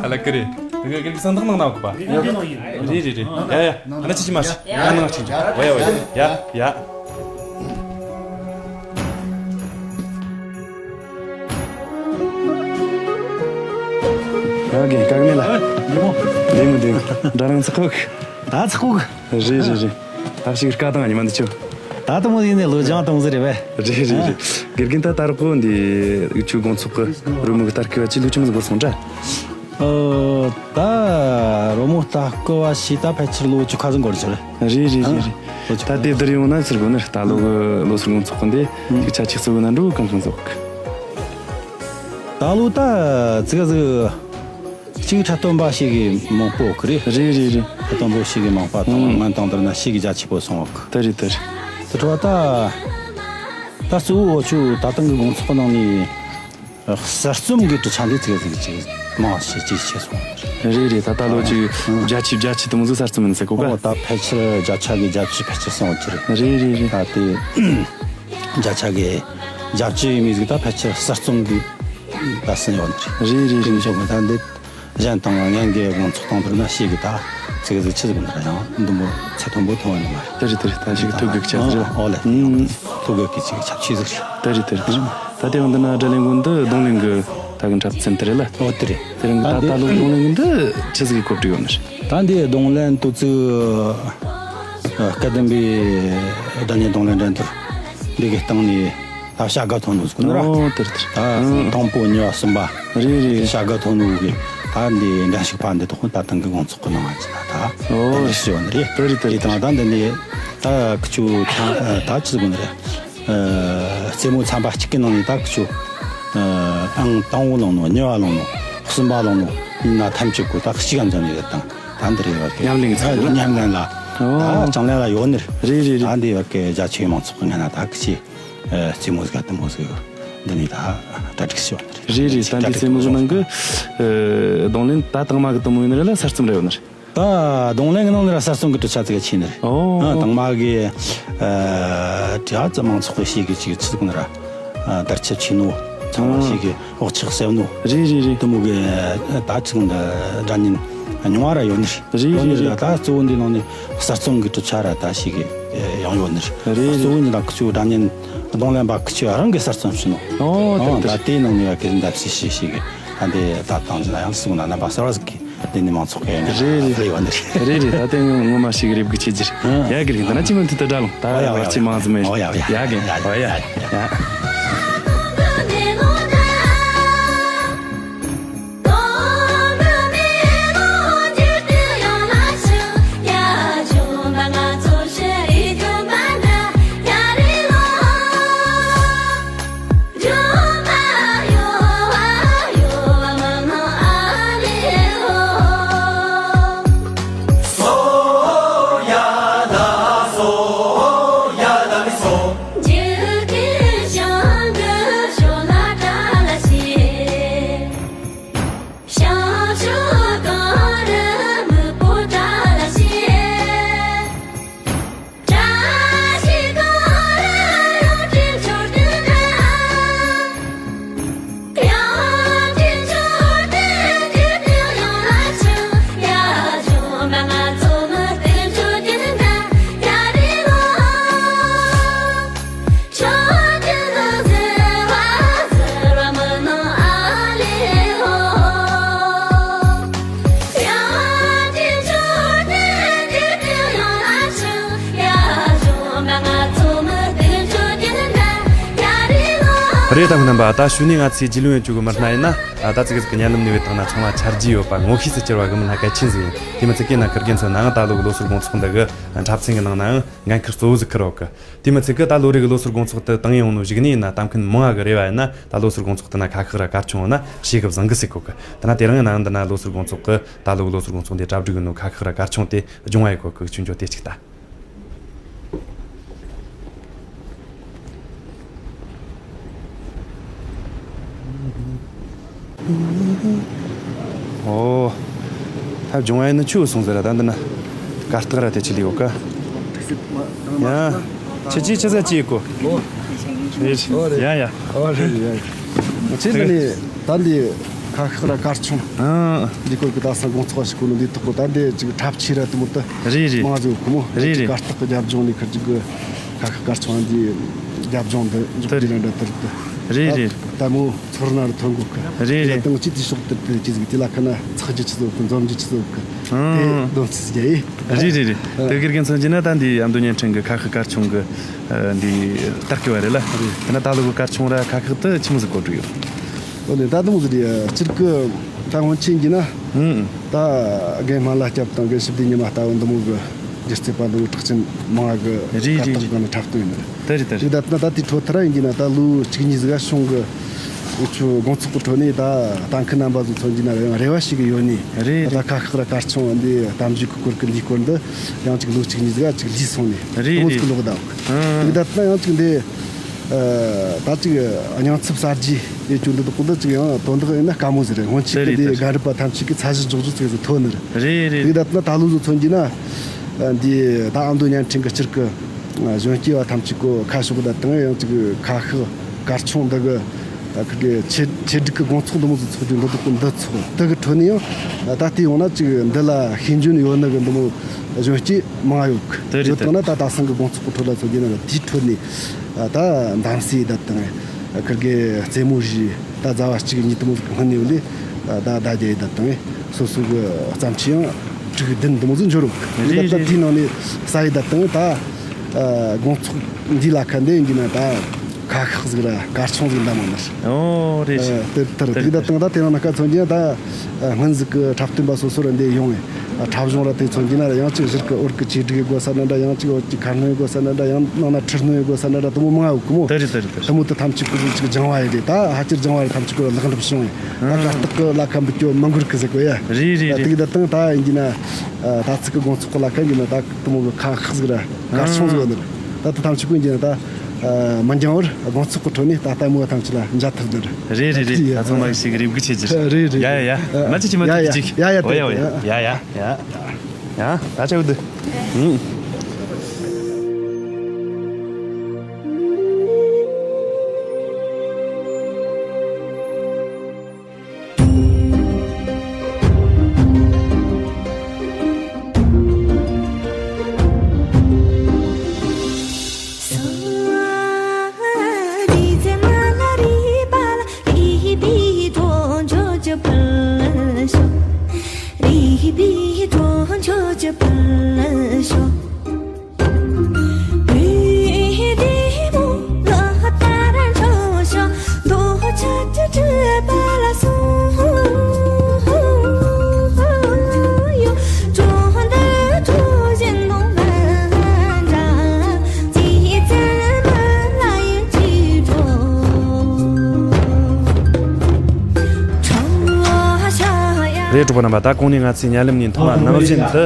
ཨ་ལ་ཀི་རེད། དེ་གི་གི་སང་དག་ནང་ན་གོ་པ། རེད་རེད་རེད། ཨ་ན་ཅི་ཅི་མ་ཤི། ཨ་ནང་ཅི་ཅི། ཝེ་ཝེ། ཡ་ཡ། ཡ་གི་ཀ་གི་ལ། འདི་མོ་འདི་མོ་འདི་མོ། འདྲ་རང་ཚགས་ཁོག་ད་ཚགས་ཁོག་རེད་རེད་རེད། ད་ཞིག་སྐད་དང་ཉི་མ་འདི་ཆུ། ད་དུ་མོ་ཡིན་ནས་ལོ་ལྗང་དང་ཟེར་རེད་པས། རེད་རེད་རེད། དགེ་རྒན་ད་ད་རག་གོ་འདི་ཡུ་ཆུ་དགོང་ཚོགས་ཀྱི་རུ་མི་གི་ལྟ་སྐུལ་བ་ཅི་ལུ་ཆུ་མི་འགོ་སོང་འདྲ། ཨོ། ད་རོ་མོ་ལྟ་སྐུལ་བ་ཞིག་ད་ཕལ་ཆེར་ལོ་བཅུ་ཁ་ཟིན་འགོར་ཆེར། རེད་རེད་རེད་རེད། ལོ་བཅུ་ཁ། ད་དེབ་དེར་ཡོང་ན་ཟེར་གོ་ནི་ད་ལོ་གི་ལོ་སར་དགོང་ཚོགས་ཀྱི་འདི་ཅིག་ཆ་ཆིག་སུ་གི་ན་འགྲོ་གང་གང་ཚོགས། ད་ལོ་ད་ཙི་ག་ཟིག་གཅིག་འཁྲབ་སྟོན་པ་ཞིག་གི་མང་པོ་གི་རེད། རེད་རེད་རེད། འཁྲབ་སྟོན་པོ་ཞིག་གི་མང་པ་དང་ཨང་སྔོན་དང་བསྡུར་ན་ཞིག་གི་རྒྱ་ཆེ་པོ་སོང་བ་གི། དེ་རེད་དེ་རེད། དེ་འཕྲོ་ད་ད་གཙོ་བོ་འུ་ཆོ་ད་ཐེངས་གི་དགོང་ཚོགས་ནང་ནས་གསར་རྩོམ་གི་གྲུབ་ཆ་འདི་ཚིག་ཟིག་ཅིག་མང་ཞེ་ཅིག་བྱས་སོང་། རེད་རེད། ད་ད་ལོ་ཅིག་ཨང་རྒྱ་ཆེ་རྒྱ་ཆེ་དུ་མོ་ཟིག་གསར་རྩོམ་ཡིན་ཟེར་གོ་ག་ཨོ་ད་ཕལ་ཆེར་བརྒྱ་ཆ་གི་བརྒྱད་ཅུ་ཕལ་ཆེར་སོང་བ་ཅི་རེད། རེད་རེད་རེད། ད་དེ། བརྒྱ་ཆ་གི་བརྒྱད་ཅུ་ཡས་མས་ཟིག་ད་ཕལ་ཆེར་གསར་རྩོམ་གི་ད་ཟིན་ཡོད་ནི་རེད། རེད་རེད་རེད། ཅིག་མཆོག་གི་ད་འདི་གཞན་དང་སྔོན་གི་དགོང་ཚོགས་དང་བསྡུར་ན་ཞིག་གི་ད་ཚིག་ཟིག་ཆི་ཟིག་མི་འདྲ་ཡང་འདི་མོ་ཚད་མཐོན་པོ་མཐོང་ཡོད་ནི་མ་རེད། དེ་རེད་དེ་རེད། ད་ཞིག་ཐུག་གི་ཆ་ཟིག་རེད། ཨོ་ལེ། ཨང་། ཐུག་གི་ཅིག་ཆབ་ཆི་ཟིག་རེད། དེ་རེད་དེ་རེད། ད་དེ་ཡང་འདི་ན་སྒྲ་ལེན་གོ་འདི་རྡུང་ལེན་གི་ད་གི་འཁྲབ་ཚན་དེ་རེད་ལ། ཨོ་དེ་རེད། དེ་རིང་གི་ད་ད་ད་ལོ་རྡུང་ལེན་གི་འདི་ཆི་ཟིག་གི་གོ་སྒྲིག་ཡོད་ནི་རེད། ད་འདི་རྡུང་ལེན་དུ་ཚིག་སྐལ་ལྡན་པའི་བདག་ཉིད་རྡུང་ལེན་འགྲན་བསྡུར་འདི་གི་སྟེང་ནས་ད་བྱ་དགའ་ཐོན་ནོ་ཟེར་གོ་ནོ་ར། ཨོ་དེར་དེར། ད་ཨང་། དང་པོ་གཉིས་པ་གསུམ་པ་རེད་རེད་རེད། བྱ་དགའ་ཐོན་ནོ་གི་ད་འདི་འགྲན་ཞུགས་པ་འདི་དག་ད་ཐེངས་གི་དགོང་ཚོགས་གི་ནང་ང་ཅི་ད་ད་ཨོ་ད་འདི་ཞུ་བ་ནི་རེད། དེ་རེད་དེ་རེད། དེ་དང་ད་འདི་ནས་ད་ཁི་ཆུ་ཚང་ད་ཅི་ཟེར་གོ་ནི་རེད། རྩེད་མོ་ཚན་པ་གཅིག་གི་ནང་ནས་ད་ཁི་ཆུ་ཨང་དང་པོ་བླངས་ནོ་གཉིས་པ་བླངས་ནོ་གསུམ་པ་བླངས་ནོ་ཡིན་ན་ཐམས་ཅད་གོ་ད་གཅིག་ག་འཛོམས་ནས་ད་དང་། ད་འདི་རེད་བ་གི། ཉམས་ལེན་ཚར་རེད། ཉམས་ལེན་ལ། ཨོ། ད་ཅང་ལེན་ལ་ཡོད་ནི་རེད། རེད་རེད་རེད། ད་འདི་བ་གི་རྒྱ་ཆེའི་མང་ཚོགས་ཀྱི་ངན་ན་ད་གི་ཅི། རྩེད་མོ་ཟིག་ག་དུ་མོ་ཟིག་འདི་ནི་ད་གྲ་སྒྲིག་ཞུ་བ་ནི་རེད། རེད་རེད། ད་འདི་རྩེད་མོ་གི་ནང་གི་རྡུང་ལེན་ད་དང་མ་གི་དུ་མོ་ཡིན་ནི་རེད་ལ་གསར་རྩོམ་རེ་ཡོད་ནི་རེད། ད་རྡུང་ལེན་གི་ནང་ནི་ར་གསར་རྩོམ་གི་གྲུབ་ཆ་ཙི་ག་ཆེ་ནི་རེད། ཨོ། ཨ་དང་མ་གི་ཨ་དྲ་ཙི་མང་ཚོགས་གི་ཤེས་གི་ཅིག་ཚིག་གི་ནི་ར། ཨ། དར་ཁྱབ་ཆེ་ནོ། ཚང་མ་ཞིག་གི་བག་ཆགས་གསལ་ནོ། རེད་རེད་རེད། དེ་མོ་གི་ད་ཅིག་འདི་སྒྲ་སྙན་ཉུང་བ་ར་ཡོད་ནི་རེད། རེད་ཡོད་ནི་རེད་རེད། ད་གཙོ་བོ་འདི་ནང་ནས་གསར་རྩོམ་གི་གྲུབ་ཆ་ར་ད་ཞིག་གི་ཡང་ཡོད་ནི་རེད། རེད་རེད། གཙོ་བོ་འདི་ད་ཁུ་ཆུ་སྒྲ་སྙན་རྡུང་ལེན་པ་ཁུ་ཆུ་རང་གི་གསར་རྩོམ་ཞིག་ནོ། ཨོ། ཨོ། དེ་ད་དེ་ནང་ནས་ཡ་གི་འདབ་སི་ཞིག་ཞིག་གི་ད་འདི་ད་བཏང་ཅི་ན་ཡང་སུ་ན་རྣམ་པ་གསར་བ་ཟིག་གི་དེ་ནི་མང་ཚོགས་ཀྱི་ཡང་རེད་རེད། ལས་ཡོད་ནི་རེད། རེད་རེད། ད་དེ་ངོ་མ་ཞིག་རེབ་གི་ཆེ་རྒྱུ་རེད། ཡ་གི་རེད། ད་ན་ཅི་མིན་དུ་དུ་འདྲ་ལོང་། ད་ཨོ་ཡ་ཨོ་ཡ་བར་ཆི་མང་ཙམ་མེད། ཨོ་ཡ་ཨོ་ཡ། ཡ་གི། ཨོ་ཡ་ཡ། རེད། ད་རྣམ་པ་ད་ཞུ་ནས་ང་ཚོའི་རྒྱུས་ལོན་ཡོད་རྒྱུ་གི་མི་སྣ་ཡིན་ན། ད་ཙི་གི་ཙི་གི་ཉན་ལམ་ནས་བས་དང་ན་ཚང་མ་ཆ་རྒྱུས་ཡོད་པ་ངོ་ཤེས་སུ་གྱུར་བ་གི་མི་སྣ་གལ་ཆེན་ཟིག་ཡིན། དེ་མི་ཚད་ཀྱི་ན་ཁིར་རྒན་ཚོ་ནའང་ད་ལོ་གི་ལོ་སར་དགོང་ཚོགས་འདི་གི་འཁྲབ་ཚན་གི་ནང་ནའང་འགན་ཁུར་གཙོ་བོ་ཟིག་ཁུར་ཡོད་གི། དེ་མི་ཚད་ཀྱི་ད་ལོ་རེ་གི་ལོ་སར་དགོང་ཚོགས་དེ་དང་ཡོང་ནོ་གཞུག་ནས་ཡིན་ན་ལྟ་མཁན་མང་ང་གི་རེ་བ་ཡིན་ན། ད་ལོ་སར་དགོང་ཚོགས་དེ་ན་ཁ་ཤགས་ར་གར་ཆུང་ཡོད་ན་ཞེ་གི་བཟང་གི་ཟེར་གོ་གི། དེ་ན་དེ་རིང་ཡིན་ན་འདི་ན་ལོ་སར་དགོང་ཚོགས་གི་ད་ལོ་གི་ལོ་སར་དགོང་ཚོགས་འདི་གྲ་སྒྲིག་གི་ནོ་ཁ་ཤགས་ར་གར་ཆུང་དེ་སྦྱོང་བ་ཡི་གོ་གི། ཆུང་ཆུང་དེ་གཅིག་ལྟ། ཨོ། ད་སྦྱོང་བ་ཡིན་ན་ཆུ་སོང་ཟེར་ར། ད་འདི་ན་གར་སྟེགས་ར་དེ་ཆི་ལི་ཡོད་ཀ། ཡ། ཆི་ཆི་ཆི་ཟེར་ཅི་ཡི་གོ། ཨོ། ཡ་ཡ། ཨོ་རེད་ཡ། ཆི་ཟེར་ནི་ད་འདི་ཁ་ཤགས་ར་གར་ཆུང་། ཨ། འདི་སྐོར་གི་ད་སང་དགོང་ཚོགས་ཤིག་གོ་ནོ་འདི་ཐོག་གོ། ད་འདི་ཅིག་འཁྲབ་ཆས་ར་དེ་མོ་ད། རེད་རེད། མང་ཟིག་ཁོ་མོ། རེད་རེད། གར་སྟེགས་གི་རྒྱབ་ལྗོངས་ནས་ཁར་ཅིག་གི་ཁ་ཤགས་གར་ཆུང་འདི་རྒྱབ་ལྗོངས་འདི་འཇོག་དེ་རེད། རེད་འདྲ་དེར་དུ། རེད་རེད། ད་མོ་ཚོར་ན་ར་ཐོན་གོ་གི། རེད་རེད། དང་ཅི་དེ་ཤོག་དེར་དུ་ཅི་ཟིག་དེ་ལ་ཁ་ན་ཚགས་རྒྱུ་ཆི་ཟིག་གི། འཛོམས་རྒྱུ་ཆི་ཟིག་གི། དེ་ཨང་། སྡོམ་ཚིག་རྒྱ་ཡི། རེད་རེད་རེད། དེ་གི་རྒན་ཚོ་འཇི་ན་ད་འདི་ཨ་མདོ་བརྙན་འཕྲིན་གི་ཁ་ཤགས་གར་ཆུང་གི་འདི་ལྟ་གི་བ་རེད་ལ། རེད། དེ་ན་ད་ལོ་གི་གར་ཆུང་ར་ཁ་ཤགས་དུ་ཆི་མོ་ཟིག་གོ་སྒྲིག་ཡོད། འོ་ནི་ད་དུང་ཟེར་ཡ་སྤྱིར་གི་ད་སྔོན་ཆད་ཡིན་ན། ཨང་། ད་རྒན་སྨན་བླ་སྐྱབས་དང་རྒན་ཞི་བདེ་ཉི་མ་ལྟ་བུ་འདི་མོ་གི་སྒྱུ་རྩལ་པ་འདི་མོ་གྲགས་ཅན་མང་ང་གི། རེད་གར་རེད་སྟེགས་རེད། སྒང་ནས་འཁྲབ་སྟོན་ཡིན་ནི་རེད། དེ་རེད་དེ་རེད། དེ་ད་ད་ད་དེ་འཕྲོ་ཐར་ཡིན་གྱི་ན། ད་ལོ་གཅིག་གཉིས་ཟིག་ག་གཞུང་གི་འུ་ཆོ་དགོང་ཚོགས་གི་ཁྲོད་ནས་ད་ལྟ་མཁན་རྣམ་པ་ཚོ་མཚོན་གྱི་ན་རེ་བ་ཞིག་གི་ཡོད་ནི། རེད་ད་རེད། ཁ་ཤགས་ར་གར་ཆུང་འདི་གཏམ་རྒྱུད་གི་སྐོར་གི་འདིའི་སྐོར་འདི་ཡང་གཅིག་ལོ་གཅིག་གཉིས་ཟིག་ག་གཅིག་ལུས་སོང་ནི། རེད་དེ་མོ་ཟིག་རེད། གི་ལོག་ད། ཨང་། དེ་ད་ད་ཡང་གཅིག་འདི། ད་ཅིག་སྙིང་ཚབ་གསར་བརྗེ་ཡེད་རྒྱུ་འདི་དག་གོ་འདི་ཅིག་ཡང་དོན་དག་ཡིན་ན་དཀའ་མོ་ཟིག་རེད། སྔོན་ཆད་དེ་ཀྱི་དེ་དེ་དགའ་རབ་པ་ཐམས་ཅད་ཀྱི་ཚད་གཞི་འཇོག་རྒྱུ་ཚིག་ཟིག་ཐོན་ནི་རེད། རེད་རེད། དེ་ད་ད་ད་ལོ་ཟིག་མཚོན་གྱི་ན། འདི་ད་ཨ་མདོ་བརྙན་འཕྲིན་གྱི་སྤྱིར་གྱི་གཞོན་སྐྱེས་པ་ཐམས་ཅད་ཀྱི་ཁ་ཕྱོགས་ད་དང་ཡང་ཅིག་ཁ་ཤགས་གར་ཆུང་འདི་གི་ཁ་གི་ཆེ་ཆེ་སྒྲིག་གི་དགོང་ཚོགས་འདི་མོ་ཟིག་ཚོགས་རྒྱུ་འདི་དག་གོ་འདི་ཚོགས་དེ་གི་ཁྲོད་ནས་ཡང་ད་ལྟ་ཡོང་ན་ཅིག་འདི་ལ་ཤེས་འཇོན་ཡོད་ནི་གི་འདི་མོ་གཞོན་སྐྱེས་མང་ཡོད་གི། དེ་རེད་ཡོད་དེ་དང་ན་ད་ད་སང་གི་དགོང་ཚོགས་གི་ཁྲོད་ལ་ཚོགས་རྒྱུ་ན་དེའི་ཁྲོད་ནས། ཨ། ད་འདམ་སའི་ད་དང་། ཁིར་གི་རྩེད་མོ་རི་ད་ཟླ་བ་གཅིག་གཉིས་དེ་མོ་ཟིག་སྔོན་ནས་ལས། ཨ། ད་ད་རྒྱ་ཡི་ད་དང་། སོ་སོ་གི་བརྩམས་ཆོས་ཡང་དྲུག་བདུན་དེ་མོ་ཟིག་འབྱོར་རོགས། རེད་ད་ད་རེད། དེའི་ནང་ནས་ས་ཡི་ད་དང་ད། ཨ། དགོང་ཚོགས་འདི་ལ་ཁ་འདི་ཡིན་གྱི་ན་ད་ཁ་ཤགས་ཟིག་ར་གར་ཆུང་ཟིག་འདམ་མ་ནི། ཨོ་རེད། ཨ། དེ་ལྟར་དེ་དེ་ད་དང་ད་དེ་རང་ན་ཁ་ཚོན་གྱི་ན་ད། སྔོན་ཟིག་གི་འཁྲབ་སྟོན་པ་སོ་སོ་ར་འདི་ཡོང་བས། འཁྲབ་གཞུང་ར་དེ་མཚོན་གྱི་ན་ར་ཡང་གཅིག་གཞིར་གི་འོར་གི་ཆེ་སྒྲིག་གི་དགོས་ས་ན་འདྲ། ཡང་གཅིག་འོར་གི་ཁ་སྣོན་དགོས་ས་ན་འདྲ། ཡང་ནང་ན་ཁྲིད་སྣོན་དགོས་ས་ན་འདྲ། དེ་མོ་མང་ང་ཡོད་གི་མོ། དེ་རེད་དེ་རེད་དེ་རེད། དེ་མོ་དེ་ཐམས་ཅད་ཀྱི་གཅིག་སྦྱང་བ་ཡི་རེད། ད་ཧ་ཅིར་སྦྱང་བ་རེད། ཐམས་ཅད་ཀྱི་ལག་འགྲུབ་བྱུང་བས། ད་གར་སྟེགས་ཀྱི་ལ་ཁ་འབུད་རྒྱུ་མི་འགོར་གི་ཟེར་གོ་ཡ། རེད་རེད་རེད། དེ་གི་ད་དང་ད་ཡིན་གྱི་ན། ད་ཚིག་གི་དགོང་ཚོགས་ཀྱི་ལ་ཁ་ཡིན་གྱི་ན་ད་དེ་མོ་གི་ཁ་ཤགས་ཟིག་ར་གར་ཆུང་ཟིག་ཡོད་ནི་རེད། ད་དེ་ཐམས་ཅད་ཀྱི་ཡིན་གྱི་ན་ད། མི་འགྱང་བར་དགོང་ཚོགས་ཀྱི་ཁྲོད་ནས་ད་ལྟད་མོ་ཐམས་ཅད་ལ་མཇལ་ཐུབ་ནི་རེད། རེད་རེད་རེད། ད་ཚང་མ་ཞིག་རེ་སྒུག་བྱེད་ཀྱི་རེད། རེད་རེད། ཡ་ཡ་ཡ། ཨ། མ་ཅི་ཅི་མ་ཅི་ཅི། ཡ་ཡ། ཡ་ཡ། ཡ་ཡ། ཡ་ཡ། ཡ། ད་ཆ་བུ་དུ། ཨུ། རེད། གྲོགས་པོ་རྣམ་པ། ད་གོང་ནས་ང་ཚོས་ཉན་ལམ་ནས་མཐོང་བ་ནང་བཞིན་དུ།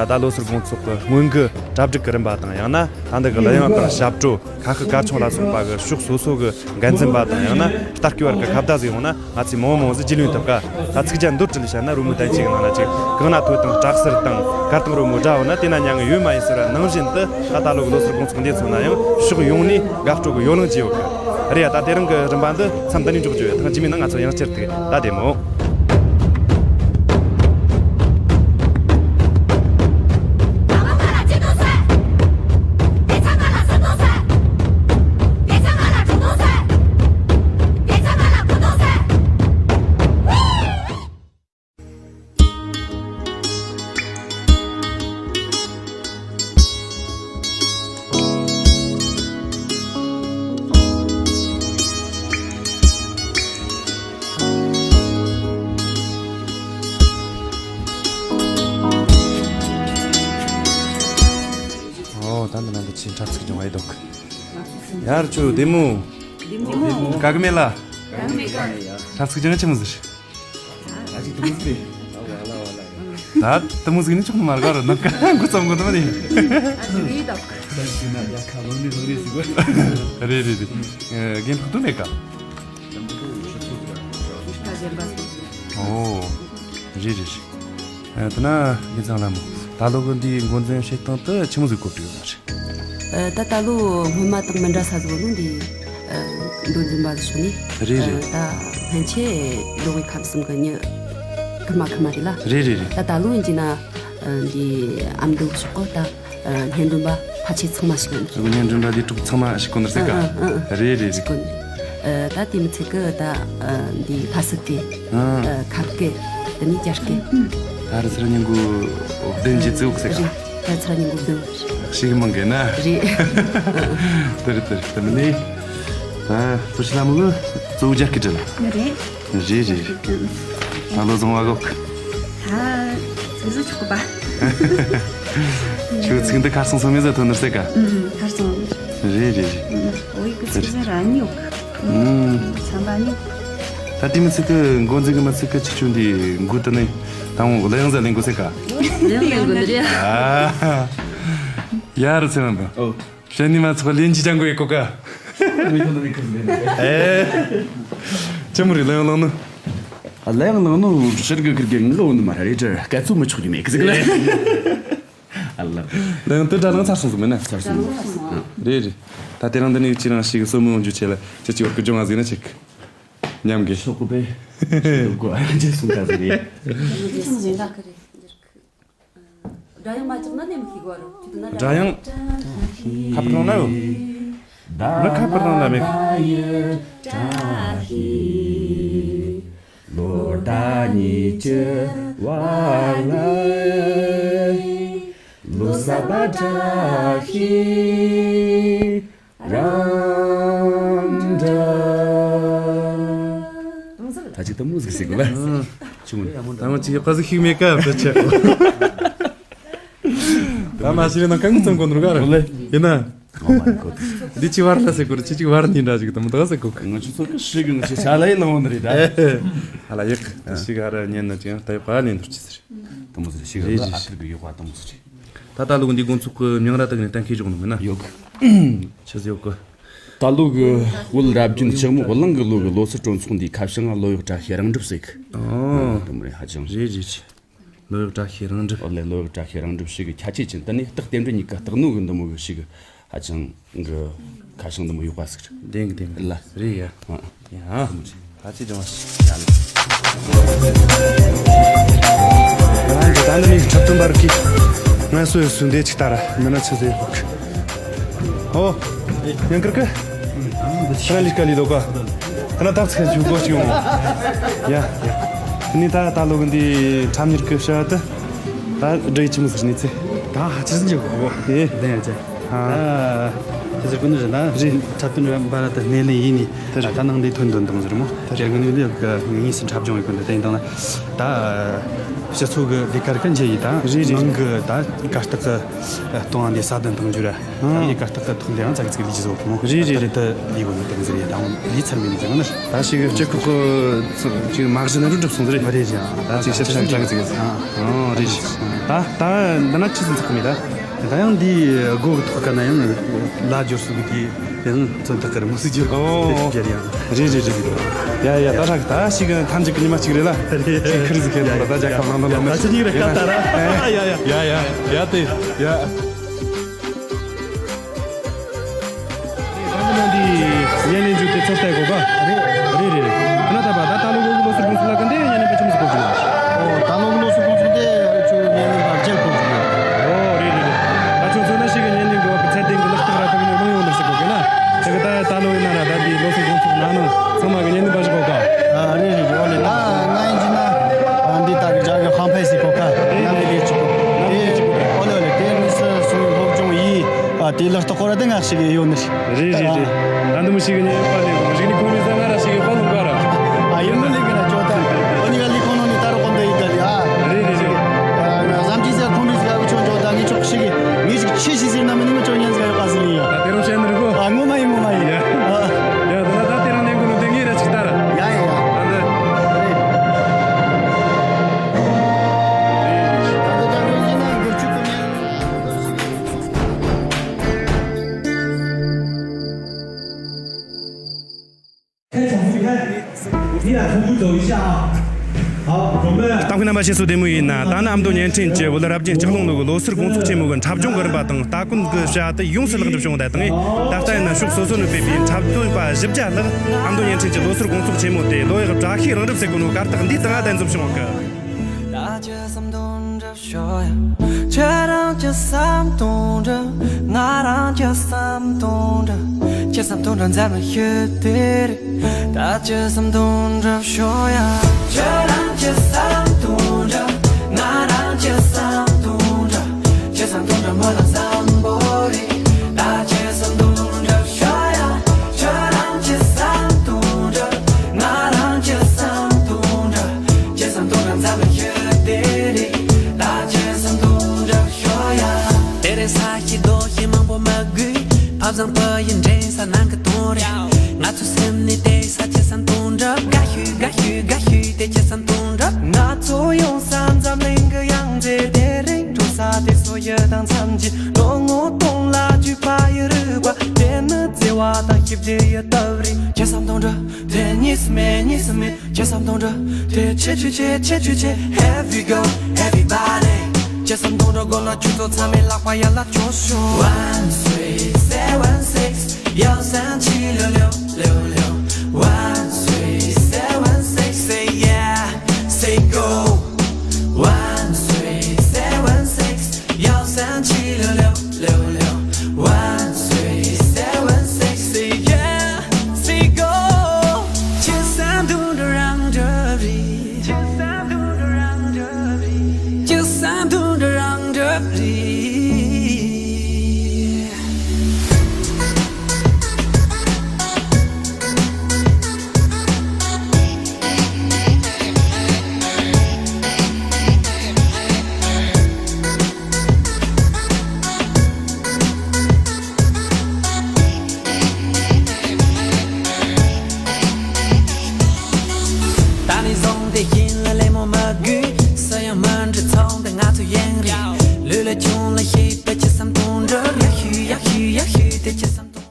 ད་ལོ་སར་དགོང་ཚོགས་ཀྱི་སྔོན་གྱི་གྲ་སྒྲིག་གི་རིམ་པ་དང་། ཡང་ན་ད་འདི་གི་གླུ་དབྱངས་དང་ཞབས་བྲོ། ཁ་ཤས་གར་ཆུང་ལ་སོགས་པ་གི་ཕྱོགས་སོ་སོ་གི་འགན་འཛིན་པ་དང་། ཡང་ན་ལྟ་སྐུལ་བར་གྱི་ཁ་བརྡ་ཟིག་ཡོང་ན། ང་ཚོས་མང་བོ་མང་བོ་ཟིག་རྒྱུས་ལོན་ཐུབ་ཀ། ད་ཚིག་རྒྱན་མདོར་བསྡུས་བཤད་ན། རོལ་མོའི་བསྟན་བཅོས་ནང་ལ་ཅིག་གང་ན་ཐོས་དང་སྐྲག་སེར་དང་གར་དང་རོལ་མོ་འདྲ་བོ་ན་དེ་ན་མྱ་ངན་ཡོད་མ་ཡིན་ཟེར་བ་ནང་བཞིན་དུ། ད་ད་ལོ་གི་ལོ་སར་དགོང་ཚོགས་འདི་ཚོ་ན་ཡང་ཕྱོགས་ཡོངས་ནས་དགའ་སྤྲོ་གི་ཡོ་ལང་བྱས་ཡོད་གི། རེད་ཡ། ད་དེ་རིང་གི་རིམ་པ་འདི་མཚམས་འདི་ནས་འཇོག་རྒྱུ་ཡོད། ཐེངས་རྗེས་མའི་ནང་ང་ཚོ་ཡང་བསྐྱར་ཐུག་ད་བདེ་མོ། ཨོ། ད་འདི་ནང་དུ་ཆེས་འཁྲབ་ཚིག་སྦྱོང་བ་ཡི་འདུག་ཡར་ཆུ་བདེ་མོ། བདེ་མོ། དཀའ་གི་མེད་ལ། དཀའ་གི་མེད་གི། འཁྲབ་ཚིག་སྦྱང་ཆི་མོ་ཟིག་ད་ཅིག་དུ་མོ་ཟིག་ད་དུ་མོ་ཟིག་ནི་ཆོག་ནི་མ་རེད་ག་ར། ནམ་མཁའ་འགོ་བརྩམས་གོ་དུ་མ་ནི། ཨ་ཟིག་ཡིན་ད། ས་ཞིག་ན་ཡ་ཁ་ལོ་ནི་ལོ་རེ་ཟིག་གོ། རེད་རེད་རེད། རྒན་ལྷག་ཏུ་མེད་ག་ཨོ། རེད་རེད་རེད། ཨ། དེ་ན་རྒན་ཚང་ལ་མོ། ད་ལོ་གི་འདིའི་འགོ་འཛིན་བྱེད་སྟངས་དེ་ཆི་མོ་ཟིག་གོ་སྒྲིག་ཡོད་ན་རེད། ཨ། ད་ད་ལོ་སྔོན་མ་དང་མི་འདྲ་ས་ཟིག་ནི་འདི། ཨ། མདོ་འཛིན་པ་ཟིག་ནི། རེད་རེད། ཨ། ད་སྔན་ཆད་ལོ་གི་ཁམས་གསུམ་གི་མྱི་ཁི་མ་ཁི་མ་རེད་ལ། རེད་རེད་རེད། ད་ད་ལོ་ཡིན་གྱི་ན། ཨ། འདི་ཨ་མདོ་ཤོག་གོ་ད། ཨ། སྙན་སྒྲོན་པ་ཕལ་ཆེར་ཚང་མ་ཞིག་ཡིན། སྙན་སྒྲོན་པ་འདི་གྲོགས་ཚང་མ་ཞིག་གོ་ནི་རེད་ཟེར་ག་ཨ། ཨ། ཨ། རེད་རེད་རེད། ཞིག་གོ་ནི། ཨ། ད་དེ་མི་ཚད་གི་ད། ཨ། འདི་ཕ་སི་ཏི། ཨ། ཨ། ཁབ་སྐད། དེ་ནི་རྒྱ་སྐད། ཨ་རི་སི་ར་ཉིན་གུ་བདུན་གྱི་ཙིའུ་ཟེར་ག་རེད། ད་ཚར་ཉིན་གུ་བདུན། ཞིག་མང་གི་ན། རེད། དེ་རེད་དེ་རེད། དེ་མི་ནི། ཨ། ཚོ་ཤི་ལ་མི་ལུ་ཙིའུ་རྒྱ་སྐད་དྲན། རེད། རེད་རེད་རེད། ད་ལོ་བཟང་བ་གོ། ད་ཚིག་བཟོ་ཆོག་གི་པ། ཁྱོད་ཚིག་འདི་ཁར་སང་སང་མེད་ཟེར་ཐོན་ནར་སེ་ག་ཨུམ། ཁར་སང་། རེད་རེད་རེད། ཨུམ། འོ་ཡི་གི་ཚིག་བཟོ་ར་ཉོག་ཨུམ། ཚན་པ་ཉོག་ད་དེ་མི་ཚིག་གི་འགོ་འཛིན་གི་མི་ཚིག་གི་ཆི་ཆུ་འདི་འགོ་དུ་ནས་དང་བོ་གླུ་དབྱངས་ཟ་ལེན་དགོས་སེ་ག་ལེན་ལེན་དགོས་འདི་རེད། ཨ། ཡ་རུ་ཚེ་མ་པ། ཨོ། བཤད་ནི་མ་ཚོགས་ལེན་གྱི་ཅང་གོ་ཡེ་གོ་ཀ་ཨེ། ཅི་མོ་རེད་ལོ་ཡང་ལོང་ནི། ལོ་ཡང་ལོང་ནི་ཕྱིར་གི་ཁིར་གི་ངི་འོ་ནི་མ་རེད་དྲ་སྐད་ཚོ་མི་ཆོག་གི་མེད་གི་ཟིག་ལ། ཨ་ལ། ལོ་ཡང་དུ་དྲ་ལང་ཚར་སོང་ཟིག་མིན་ན། ཚར་སོང་། རེད་རེད། ད་དེ་རང་འདི་ནས་ཅི་རང་ཞིག་གི་སོ་མི་འོང་རྒྱུ་ཆེ་ལ་ཅི་ཅི་བར་གི་ལྗོངས་ང་ཟིག་ན་ཅིག་ཉམས་གི་ཤོག་གི་པས་ལོ་གོ་ཨ་ཅེ་སུང་ཀ་ཟིག་རེད། སྒྲ་དབྱངས་མ་གྲགས་ན་ནས་མི་ཤེས་གོ་རོ། ཁྱོད་དེ་ན་སྒྲ་དབྱངས་ཁ་པར་ནང་ན་ཡོད། མི་ཁ་པར་ནང་ན་མེད། ལོ་ཟླ་གཉིས་ཀྱི་བར་ལ་ལོ་གསར་པ་བཀྲ་ཤིས་རང་འདྲ། ད་ཅིག་ད་མོ་ཟིག་ཟིག་ལ། ཆུང་ད་མོ་ཅིག་ཡག་པ་ཟིག་ཤིག་མེད་ཀ་བ་ཆ། ད་མ་ཤི་རེ་ན་གང་གི་ཙམ་གོ་ནོར་ག་རེ་ཡིན་ན། འདི་ཅི་བར་ལ་ཟེར་གོ་རེ་ཅི་ཅིག་བར་ནི་འདྲ་ཅིག་དམ་ད་ཟེར་གོ་གི། ང་ཆུ་ཚོད་ཀྱི་ཧྲི་གི་ང་ཆུ་ཆ་ལ་ཡི་ལ་འོང་ནི་རེད་ད། ཧ་ལ་ཡག་ཤི་ག་ར་ཉན་ན་ཅི་ཡང་ད་ཡག་པ་ལེན་འདུག་ཅི་ཟེར། དམ་ཟེར་ཤི་ག་ར་ཨ་ཐུར་གི་ཡོག་པ་དམ་ཟེར། ད་ལྟ་ལུག་འདི་དགོང་ཚོགས་གི་མྱང་ར་དག་ནས་གཏན་འཁེལ་འཇོག་ནི་མིན་ན། ཡོག་ཆི་ཟེར་ཡོག་གི། ད་ལོ་གི་བོད་རབ་རྒྱུན་ཆག་མོ་གླིང་གི་ལོ་གི་ལོ་སར་སྤྲོ་ཚོགས་འདིའི་ཁ་བྱང་ལ་ལོ་ཡག་བཀྲ་ཤིས་རང་འགྲུབ་ཟེར་གི། ཨོ། དམ་རེད་ཧ་ཅང་རེད་རེད་རེད། ལོ་ཡག་བཀྲ་ཤིས་རང་འགྲུབ། ཨོ་ལེ་ལོ་ཡག་བཀྲ་ཤིས་རང་འགྲུབ་ཞིག་གི་ཁྱད་ཆོས་ཅན་དེ་ནས་རྟགས་རྟེན་འབྲེལ་གཉིས་ཀ་རྟགས་ནོར་གི་འདི་མོ་གི་ཞིག་གི་ཧ་ཅང་གི་ཁ་བྱང་འདི་མོ་ཡོད་པ་ཟིག་རེད། ལྡན་གི་ལྡན་གི་ལ། རེད་ཡ། ཨ། ཡ། ཁ་ཆེ་ཅང་བ་ཞིག་ཡ་ལ། རང་གི་ད་ནི་མིག་འཁྲབ་སྟོན་པར་གི་ང་སོ་ཡོད་སུ་འདས་ཅིག་ལྟ་ར་འདི་ན་ཆི་ཟེར་ཧོག་ཨོ། ཡང་ཀིར་ཀི། ཁ་ལི་ཀ་ལི་དོ་ཀ་ཁ་ན་ཏག་ཚེ་ཞུ་གོ་ཞིག་ཡོང་། ཡ། ནི་ད་ད་ལོ་གི་འདི་ཁྲམ་ཉེར་ཀི་ཤ་ཏི། ད་འགྲོ་ཡི་ཆི་མོ་ཟེར་ནི་ཚེ། ད་ཧ་ཅི་ཟིན་ཅི་གོ་གོ། ཨེ། ལྡན་ཡ་ཅེ། ཨ། ད་ཅི་ཟེར་གོ་ནི་རེད་ན། རེད། འཁྲབ་སྟོན་ར་འབའ་ར་ད་སྣེ་ལེན་ཡིན་ནི། དེ་རེད། ད་ནང་འདི་ཐོན་དོན་དང་ཟེར་མོ། དེ་རེད། རྒྱ་གི་ནི་འདི་ག་ངེས་སུ་འཁྲབ་སྦྱོང་ཡོད་གོ་འདི་དེ་ཡིན་དང་ན། ད་སྤྱི་ཚོགས་གི་ལས་ཀར་གན་ཇེ་ཡི་ད། རེད་རེད། ནང་གི་ད་གར་སྟེགས་གི་སྟོང་འདི་ས་དོན་དང་འཇུ་ར། ད་ལས་ཀར་སྟེགས་ཀྱི་ཐོག་འདི་ཡང་ཙག་ཙིག་ལས་ཀྱི་བཟོ་གོ་མོ། རེད་རེད་རེད། ད་ལས་གོ་ནི་དང་ཟེར་ཡ་དང་ལས་ཚར་མེད་ནི་ཟེར་གོ་ན། ད་ཞིག་སྤྱི་ཁོག་གི་ཅིག་མ་གཞི་ན་རུ་གྲུབ་སོང་ཟེར། རེད་རེད། ད་ཅིག་ཞིབ་ཆ་ཙག་ཙིག་ཨ། ཨ་རེད། ད་ད་འདི་ན་ཆི་ཟིན་ཚགས་མེད་ད། ད་ཡང་འདི་སྒོ་གི་ཐོག་ཀ་ན་ཡང་ལ་འབྱོར་སུ་གི་དེ་ཡང་མཚོན་ཐག་གི་རི་མོ་སུ་འཇོག་ཨོ། དེ་ཡང་། རེད་རེད་རེད། ཡ་ཡ། ད་ཧྲག་ད་ཞིག་ཐམས་ཅད་ཀྱི་ཉི་མ་གཅིག་རེད་ལ། རེད། ཞིག་ཁིར་ཟིག་ཁེར་ལ་ད་རྒྱལ་ཁབ་ནང་དུ་ལོ་མ་ད་ཅི་ཉིག་རེད་ཀ་ད་ར། ཡ་ཡ་ཡ་ཡ་ཡ་དེ་ཡ། ད་འདི་ནང་འདི་བརྙན་ལེན་རྒྱུ་དེ་ཚོ་ལྟ་དགོས་པ། རེད་རེད་རེད། ཁ་ན་ད་པ་ད་ད་ལོ་གི་ལོ་སུ་གོང་སུ་ལ་ག་འདི་བརྙན་ལེན་པ་ཆི་མོ་ཟིག་གོ་གི་ལ། ཨོ། ད་ལོ་གི་ལོ་སུ་གོང་སུ་དེ་ཁྱོད་བརྙན་ལེན་པ་བརྒྱད་གོ་གི་ཡོད། ཨོ་རེད་རེད་རེད། ད་ཁྱོད་ཚོ་ན་ཞིག་གི་བརྙན་ལེན་དགོས་པ་ཚད་ལྡན་གི་ལག་རྟགས་ར་ཐོག་ནས་གླེང་ཡོང་ནི་ཟིག་གོ་གི་ན། དེ་གི་ད་ད་ལོ་ཡིན་ན་ར་ད་འདི་ལོ་སུ་གོང་སུ་ན་ནོ་ཚང་མ་གི་བརྙན་ལེན་པ་ཞིག་གོ་ག། ཨ་རེད་རེད་རེད། ཨོ་ལེ། ད་ང་ཡིན་གྱི་ན་འདི་ད་གི་རྒྱ་གི་ཧང་ཕའི་སི་གོ་ག་ནམ་ལས་ལས་ཅིག་གོ། ཨོ་ལེ་ཨོ་ལེ། དེ་ནི་སུ་སུ་སློབ་སྦྱོང་ཡིས། ཨ། དེ་ལག་རྟགས་སྐོར་དེ་ང་ཞིག་ཡོད་ནི། རེད་རེད་རེད། ད་འདི་མོ་ཞིག་ནས་ཡོད་པ་ལས་གོ་རིག་ནི་ཁོ་མི་ས་ང་ར་ཞིག་ཡོད་པ་ལུང་པ་ར། ཨ། ཡོད་ནི་ལས་གི་ན་ཅོ་ད། ཨོ་ནི་ག་ལི་ཁོ་ནོ་ནི་ད་རུ་ཁོ་འདི་ཡི་ད་ལི་ཨ། རེད་རེད་རེད། ཨ། ང་བསམ་གྱི་ཟེར་ཁོ་མི་ཟེར་ག་ཅོ་ཅོ་ད་ངི་ཅོག་ཞིག་གི་ངི་ཞིག་ཆི་ཞིག་ཟེར་ན་མི་ནི་མི་ཅོ་ཉན་ཟེར་ག་ཡོད་པ་ཟེར་ལི་ཡ། ད་དེ་རུ་བཤད་ནི་རུ་གོ། ཨ། ངོ་མ་ཡིན་ངོ་མ་ཡིན། ཡ། ཡ་ད་ད་ད་དེ་རང་ལེན་གོ་ནོ་དེ་ངི་ར་ཅིག་ད་ར། ཡ་ཡ་ཡ། ད་ད། རེད། ད་ད་ད་རུ་ཡིན་ན་འགུལ་ཆུ་གོ་ཉན། ད་ཁོང་རྣམ་པ་ཁྱེད་ཚོ་བདེ་མོ་ཡིན་ན། ད་ནི་ཨ་མདོ་བརྙན་འཕྲིན་གྱི་བོད་རབ་རྒྱན་ལྕགས་ལུང་ནོར་གི་ལོ་སར་དགོང་ཚོགས་ཆེན་མོ་གི་འཁྲབ་སྦྱོང་གི་རིམ་པ་དང་སྟ་གོན་གྱི་བྱ་དེ་ཡོངས་སུ་ལེགས་འགྲུབ་བྱུང་བ་དང་། ད་ལྟ་ཡིན་ན་ཕྱོགས་སོ་སོ་ནས་ཕེབས་པའི་འཁྲབ་སྟོན་པ་བཞི་བརྒྱ་ལྷག་ཨ་མདོ་བརྙན་འཕྲིན་གྱི་ལོ་སར་དགོང་ཚོགས་ཆེན་མོ་དེ་ལོ་ཡག་བཀྲ་ཤིས་རིང་རབ་ཟེར་གོ་ནོ་གར་སྟེགས་འདིའི་སྟེང་ང་གདན་འཛོམས་བྱུང་བ་གི། ད་ཅི་བསམ་དོན་འགྲུབ་ཤོག་ཡ། ཁྱེད་རང་ཅི་བསམ་དོན་འགྲུབ། ང་རང་ཅི་བསམ་དོན་འགྲུབ། ཁྱེད་བསམ་དོན་འགྲུབ་འཛམ་གླིང་ཤོད་དེ་རེད། ད་ཅི་བསམ་དོན་འགྲུབ་ཤོག་ཡ། ཁྱེད་རང་ཅི་བསམ་དོན་འགྲུབ། ང་རང་ཅི་བསམ་དོན་འགྲུབ། ཁྱེད་བསམ་དོན་འགྲུབ་མོ་ལ་བཟང་པོ་རེད། ད་ཅི་བསམ་དོན་འགྲུབ་ཤོག་ཡ། ཁྱེད་རང་ཅི་བསམ་དོན་འགྲུབ། ང་རང་ཅི་བསམ་དོན་འགྲུབ། ཁྱེད་བསམ་དོན་འགྲུབ་འཛམ་གླིང་ཤོད་དེ་རེད། ད་ཅི་བསམ་དོན་འགྲུབ་ཤོག་ཡ། དེ་རིང་ས་གཞི་རྡོ་གཞི་མང་པོ་མ་དགོས། ཕ་བཟང་བུ་ཡིན་འདྲེས་ས་ནང་གི་དོན་རེད། ང་ཚོ་སེམས་ནི་བདེ་ས་ཁྱེད་བསམ་དོན་འགྲུབ། དགའ་ཤོས་དགའ་ཤོས་དགའ་ཤོས་དེ་ཁྱེད་བསམ་དོན་འགྲུབ། ང་ཚོ་ཡོང་ས་འཛམ་གླིང་གི་ཡང་རྩེ་དེ་རིང་འགྲོ་ས་དེ་སོ་ཡི་དང་མཚམས་ཀྱི་ལོ་ངོ་སྟོང་ལ་བརྒྱུད་པ་ཡི་རིག་པ་དེ་ནི་བརྩེ་བ་དང་ཞི་བདེ་ཡི་སྟབས་རེད། ཁྱེད་བསམ་དོན་འགྲུབ། དེ་གཉིས་སུ་མེད་གཉིས་སུ་མེད། ཁྱེད་བསམ་དོན་འགྲུབ། དེ་ཆེ་ཆུ་ཆེ་ཆེ་ཆུ་ཆེ། Here we go everybody། ཁྱེད་བསམ་དོན་འགྲུབ། གོ་ལ་ཆུ་ཚོད་ཚང་མའི་ལག་པ་ཡར་ལ་ཕྱོགས་ཤོག One three seven six ཡང་སང་ཆི་ལོ་ལོ་ལོ་ལོ། One three seven six say yeah say go One three seven six ཡང་སང་ཆི་ལོ་ལོ་ལོ་ལོ། One three seven six say yeah say go ཁྱེད་བསམ་དོན་འགྲུབ་རང་འགྲུབ་རེད། ཁྱེད་བསམ་དོན་འགྲུབ་རང་འགྲུབ་རེད།